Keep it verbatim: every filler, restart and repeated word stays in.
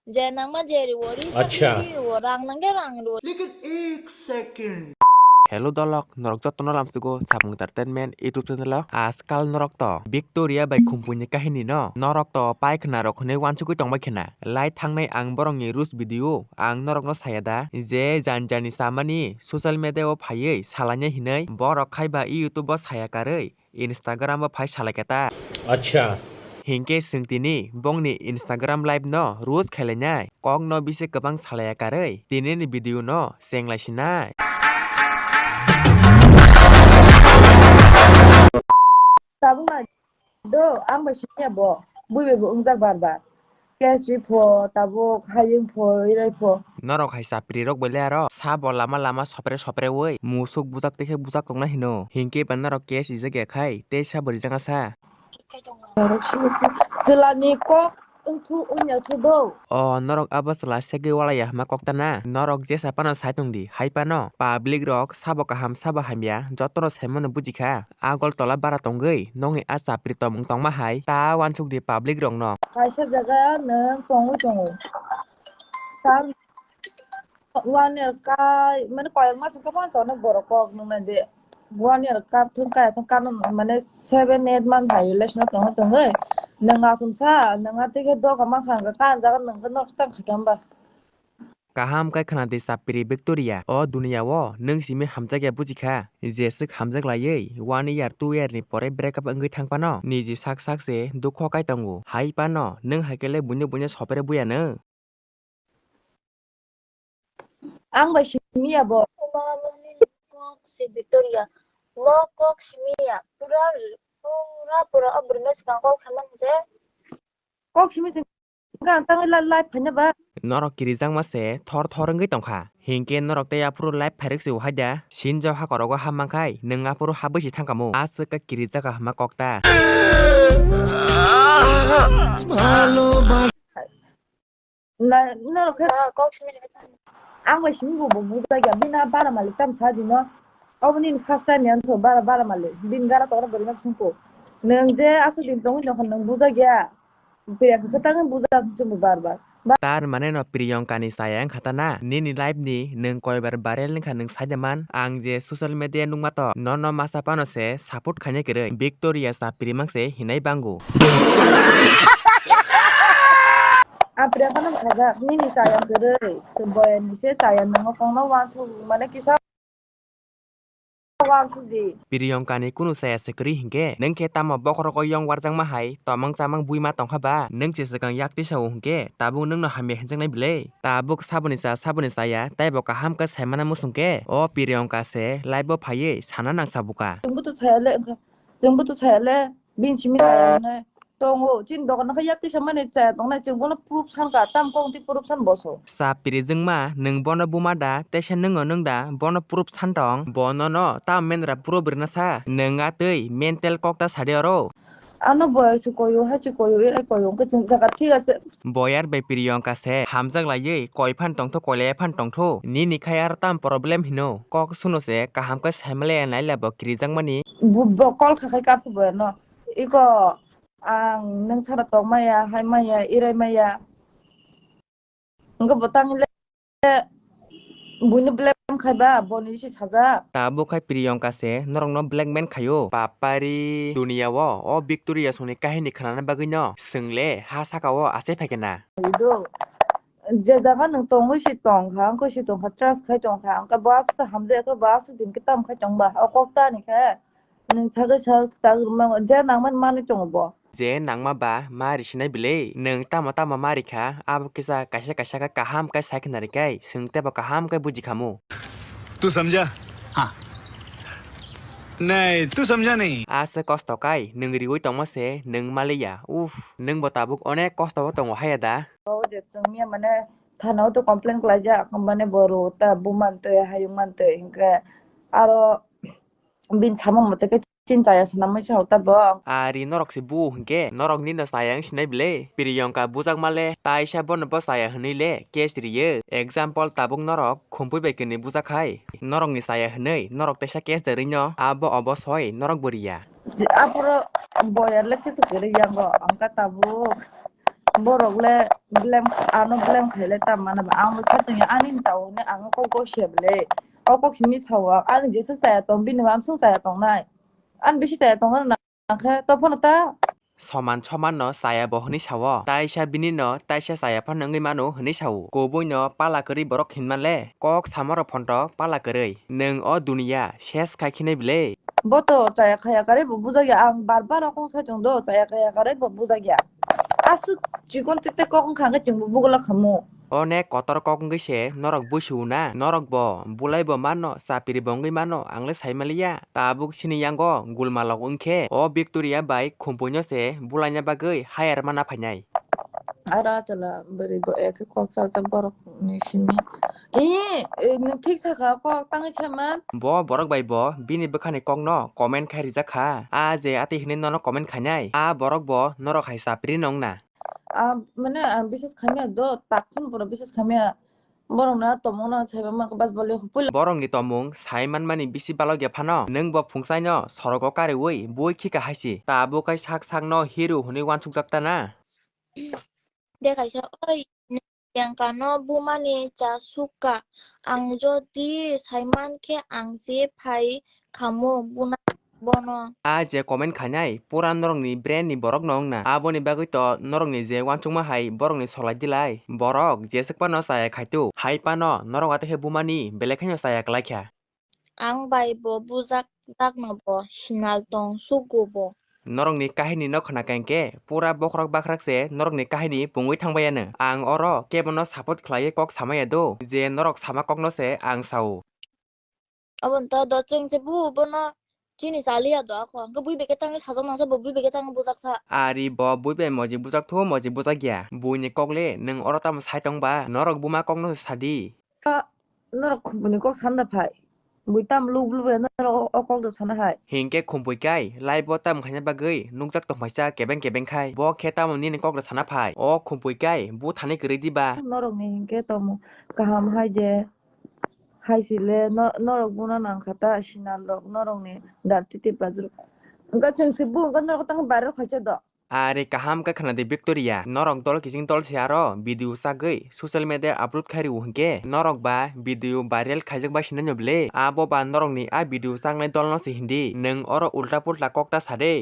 Je nangma je riwo ri, Acha. Ri riwo, rang nangya rang riwo. Lekin ek second. Hello dolok, norok jotono lamsugo Sabung Entertainment YouTube channel o. Ajkal norok to Victoria bai Khumpui ni kahini no norok to paikhwna rok hwnwi wansugwi tongbai khwna. Lai thangnai ang borok ni rules video ang norok no saya da je jani jani samani social media o phaiwi salainai hinwi borok khai ba YouTube o saya karwi Instagram o phai salai khe ta. Acha. Hinkhe chwng tini bongni Instagram live no rules khailai nai, kok no bisi kwbang salai ya karwi tini ni video no chenglai sinai. Tabuk na do, ang bai simi ya bo, bui bai bo wngjak bar bar. Case ri pho, tabuk hayung pho, irai pho. Norok hai chapri rok bai le aro sabo lama lama sopre sopre oi musuk bujak tei khe bujak tongna hino. Hinkhe ba norok case rijak ya khai tei sabo rijak sa. Norok simi pho. Chwla ni kok wngthu wngya thu do. O norok abo chwla segwi wala ya hwnma kok ta na. Norok jesa phano sai tong di, hai phano public rok sabo kaham sabo hamya jotono sai mano buji kha. Agol tola bara tongwi nokni a chapri tomung tongma hai ta wansuk di public rok no. Kaisa jaga nwng tongwi tongo. Tam one year kai, mane koyang mas wngkha phano sa onek borok kok nung nai de. One year ka thung kai thung kano mane seven eight month hai relation o tongwi tongwi. Nwng asumsa, nwng a tike doga mankha hwnka kan jaga nwng khe nok tang kha khe hwnba. Kaham khe khna di chapri Victoria, o duniya o nwng simi hamjak ya buji kha. Jeswk hamjak laiwi one year two year ni pore break up wngwi thang phano niji sak sak se dukho kai tongo. Hai phano nwng hai khe le buino buino sopre buya nwng. Ang bai simi ya bo. Omo nini kok si Victoria. Mo kok simi ya. Pura, pura, pura o bwrwino swkang kok khaimani je. Kok simi se Hwnka ang tangwi la-, live phaina ba? Norok kirijakma se thor thor wngwi tongkha. Hinkhe norok tei aphuru live phairwk se uhai da. Sinjo hakorogo hap mankhai nwng aphuru habwi se thangkamo. Aswk khe kirijakha hwnma kok ta. Na, norok khe Ah, kok simi le. Ang bai simi bo bo bujak ya. Bini a bara malik tam sa di no. Obo nini first time ya so bara, bara malik. Bini gara tokra bwrwi no sungko. Nwng je aswk din tongwi nokha nwng bujak ya. Priyanka se tangwi bujak hinwi chwngno bar bar. Ba- Tar mane no Priyanka ni chaya wngkha ta na? Nini life ni nwng koibar viral wngkha nwng sai de man? Ang je social media nukma to, nono masa phano se support khaina kwrwi. Victoria chapri mang se hinai bango. A Priyanka no khajak, nini chaya kwrwi. Boyani se chaya nwngo kongno wansuk mane kisa. Priyanka ni kunu chaya se kwrwi hinkhe, nwng khe tamo bokhorogo yong warjakma hai tomang chamang buima tongkha ba? Nwng se swkang yak tisa o hinkhe, tabuk nwngno hamya hinjaknai bwle? Tabuk saboni cha, saboni chaya, teibo kaham khe saimana muchung khe, o Priyanka se live o phaiwi sana nangsa buka. Chwngbo to chaya le, wngkha, chwngbo to chaya le, bini simi chaya hinwi. Tongo, chini dogan no khe yak tisa mani chaya tongnai, chwng bono proof san ka, tam kok twi proof san boso. Chapri jwngma, nwng bono buma da, teisa nwng o nwng da, bono proof san tong, bono no tam menra proof rwna sa, nwng a twi mental kok ta sadi oro. Ano boyar se koyo, hai se koyo, erai koyo, wngkhe chwng jaga thik ase. Boyar bai Priyanka se, hamjak laiwi, koi phan tongtho, koilai phan tongtho, nini khai aro tam problem hino, kok suno se, kaham khe saimale naila bo kirijakmani. Bu-, bo call kha khai kaphi boyar no, iko. Ang nwng sara tong maya, hai maya, irai maya. Hwnkhe bo tang le buino blame khai ba, boni se sajak. Tabuk khai Priyanka se norokno blackmail khaio. Papari duniya o, o Victoria songni kahini khnana bagwi no swng le ha saka o achai phai khe na. Do. Je jaga nwng tongwi se tong kha, wngkhe se tong kha, trust khai tong kha, wngkhe bo aswk hamjak khe bo aswk din khe tam khai tong ba, o kok ta ni khe. Nwng sagwi sak tak rwmano je nangmani manwi tongo bo. Je nangma ba ma risinai bwle, nwng tamo tamo ma rikha, abo kisa kaisa kaisa khe kaham khe sai khna rikhai, swng teibo kaham khe buji khamu. तू समझा? हाँ। नहीं, तू समझा नहीं। Aswk kosto kai, nwng riwi tongma se, nwng maliya. Uff, nwng bo tabuk onek kosto o tongo haya da? O je chwngya mane thana o to complain khlaijak, mane bo rw ta bumantwi, hayung mantwi, hinkhe aro Bini samung mote khe chini chaya swnamwi se hota bo. Ari norok se bu hinkhe norok nino chaya wng sinai bwle. Priyanka bujakma le taisa bono bo chaya hwnwi le case riyo. Example tabuk norok khumpui bai kwnwi bujak khai. Norokni chaya hwnwi norok teisa case da rwino abo obo soi norok bo riya. Aphuru boyar le kisa kwrwi yango wngkha tabuk. Borok le blame, ano blame khaile tam mana ba? Ang bo sa tongya, ani ni chao ne ang kok go se bele. O kok simi sao, ani jesu chaya tong, bini mam sung chaya tong nai. Ani bisi chaya tong na khe to phano ta. Soman soman no chaya bo hwnwi sao. Taisa bini no taisa chaya phano wngwi mano hwnwi sao. Kubui no pala kwrwi borok hinma le kok samaro phontok pala kwrwi. Nwng o duniya ses khai khinai bele. Bo to chaya khaya kare bo bujagya, ang bar bar rokong sai tong do, chaya khaya kare bo bujagya. Aswk chikon tete kok wngkha hwnkhe chwngbo bugula khamu. O ne kotor kok wngwi se norok busiu na, norok bo bulai bo mano, chapiri bo wngwi mano, ang le sai maliya. Tabuk sini yango gulmalok wngkhe o Victoria bai Khumpuino se bulaina bagwi hire mana phainai. Aro achwla bwrwi bo ekhe kok chajak borok ni simi. Ee, ee, nwng thik sakha, kok tangwi saman. Bo borok bai bo bini bwkhani kokno comment khai rijak kha. A je atwi hinwi nono comment khainai, a borok bo norok hai chapri nong na. A, mane, ang bises khamya do, tak phano pura bises khamya. Borok na tomung na saiba ma bas bole hupul. Borok ni tomung sai manmani bisi balok ya phano, nwng bo phungsaino sorogo kariwi bui khika haisi. Tabuk kai sak sakno hero hwnwi wansukjak ta na. De kaisa, oi, nwng tengkano bumani cha sukka, ang jodi saiman khe ang je phai khamu buna bono. A je comment khainai pura norokni brain ni borok no wngna, aboni bagwi to norokni je wansukma hai borokni solai dilai. Borok jeswk phano chaya khaitu, hai phano norok atwi khe bumani belai kheno chaya kwlai kha. Ang bai bo bujak jakno bo sinal tong sugo bo. Norokni kahini no khna khe pura bokhorok bakhrak se norokni kahini pungwi thangbai ano. Ang oro kebono support khlaiwi kok samaya do je norok sama kokno se ang sao. Aboni ta do chwng se bu bono chini chaliya do ako. Hwnkhe bui beke tangwi sajak nang sa bo bui beke tangwi bujak sa. Ari bo bui bai moji bujak thu moji bujak ya. Buini kok le nwng oro tamo sai tong ba? Norok buma kokno se sadi. Norok khubuni kok sanda phai. Bui tam luk luk bai norok o kok do sana hai. Hinkhe khumpui kai live o tam khaina bagwi nukjak tong phaisa kebeng kebeng khai. Bo khe tamo nini kok do sana phai. O khumpui kai bu thani kwrwi di ba? Norok ni hinkhe tamo kaham hai je. Hai sile no-, norok buna nang kha ta sinal rok norok ni darti tip rajrok. Wngkha chwng se bu wngkha norok tang viral khaisa do. Ari kaham khe khna di Victoria, norok dol kiching dol se aro video chagwi social media upload khai rw hinkhe norok ba video viral khaijak bai sinai no bwle. Abo ba norok ni a video chaknai dol no se hindi. Nwng oro ulta pulta kok ta sa de.